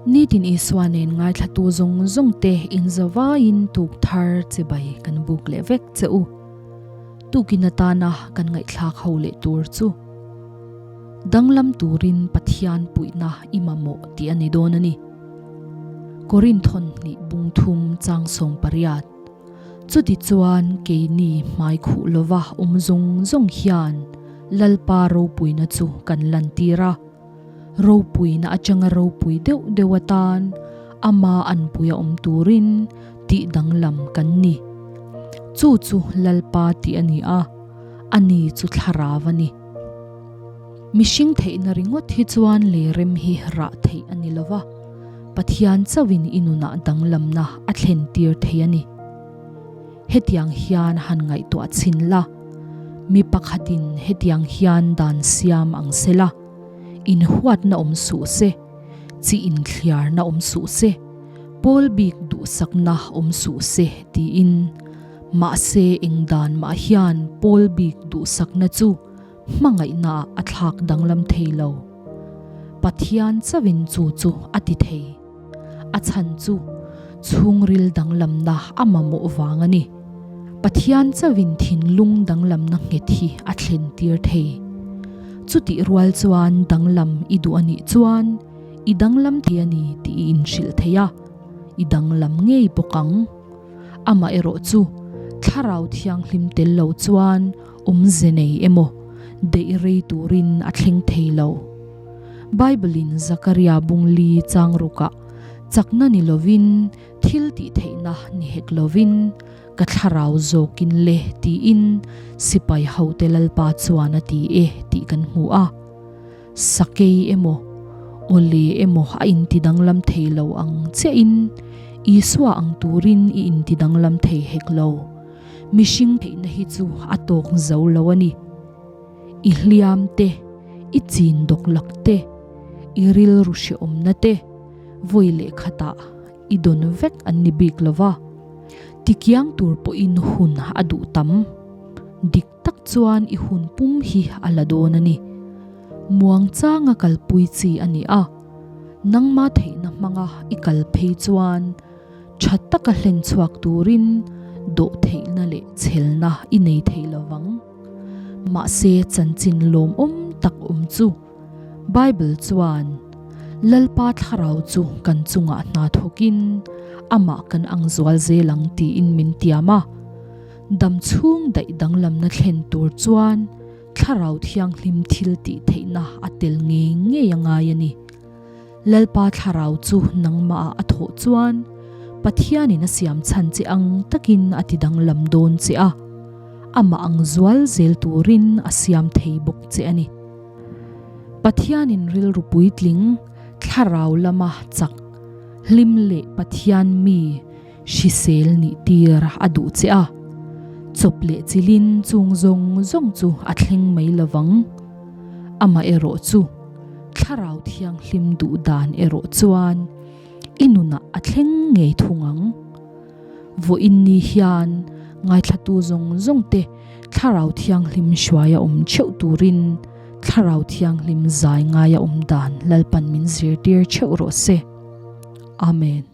Nitin Isua nen ngaithlatu zawng zawng te inzavaiin tuk thar chibai kan buk leh vek che u. Tukin atana kan ngaihthlak ho leh tur chu danglam turin Pathian puihna i mamawh tih a ni dawn a ni. Korinthon hnih bungthum chang 18. Chutichuan keini hmai khuh lova awm zawng zawng hian Lalpa ropuina chu kan lantir a. Ropuina atanga ropui deuh deuh atan ama anpuia awm turin tih danglam kan ni. Chu chu Lalpa tih a ni a, ani chu thlarau a ni. Mihring theihna ringawt hi chuan lei rem hi rah theih a ni lova, Pathian chauhin i nunah danglamna a thlentir thei a ni. Hetiang hian han ngaihtuah chhin la, mi pakhatin hetiang hian dan siam ang se la, inhuatna awm suh se, chi inthliarna awm suh se, pawl bik duhsakna awm suh se tiin. Mahse eng dan mah hian pawl bik duhsakna chu hmangaihnaah a thlak danglam thei lo. Pathian chauhin chu chu a ti thei. A chhan chu chhungril danglamna a mamawh vang a ni. Pathian chauhin thinlung danglamna nghet hi a thlentir thei. Chutih rual chuan danglam i duh a nih chuan i danglam thei a ni tih i inhrilh thei a, i danglam ngei bawk ang. Amaherawh chu Thlarau Thianghlim tel lo chuan awmze nei emaw deih rei turin a thleng thei lo. Bible-in Zakaria bungli chang rukah chakna ni lovin thil tih theihna ni hek lovin ka thlarau zawkin le tiin sipai hote Lalpa chuan a ti e tih kan hmu a. Sakei emaw, awle emaw a intidanglam thei lo ang chiahin Isua ang turin i intidanglam thei hek lo. Mihring theihna hi chu a tawk zo lo a ni. I hliam te, i chin dawk lak te, i rilru hrehawmna te, vawi leh khatah i dawn vek an ni bik lo va. Tikiang tur pawhin hun a duh tam. Dik tak chuan i hun pum hi a la dawn a ni. Muangchanga kalpui chi a ni a, nangma theihna hmanga i kal phei chuan Tha taka hlen chhuak turin dawhtheihna leh chhelna i nei thei lo vang. Mahse chanchin lawmawm tak awm chu Bible chuan Lalpa thlarau chu kan chungah hna thawkin amah kan ang zual zel ang tiin min tiam a. Dam chhung daih danglamna thlen tur chuan thlarau thianghlim thil tih theihna a tel ngei ngei a ngai a ni. Lalpa thlarau chu nangmahah a thawh chuan Pathianin a siam chhan che ang takin a ti danglam dawn che a, amah ang zual zel turin a siam thei bawk che a ni. Pathianin rilru puitling, thlarau lama chak, hlim leh Pathian mi hrisel nih tir a duh che a, chawp leh chilin chung zawng zawng chu a thleng mai lovang. Amaherawh chu. Thlarau Thianghlim duh dan erawh chuan i nunah a thleng ngei thung ang. Vawiin ni hian ngaithlatu zawng zawng te Thlarau Thianghlim hruaia awm theuh turin Thlarau Thianghlim zai ngaia awm dan Lalpan min zirtir theuh rawh se. Amen.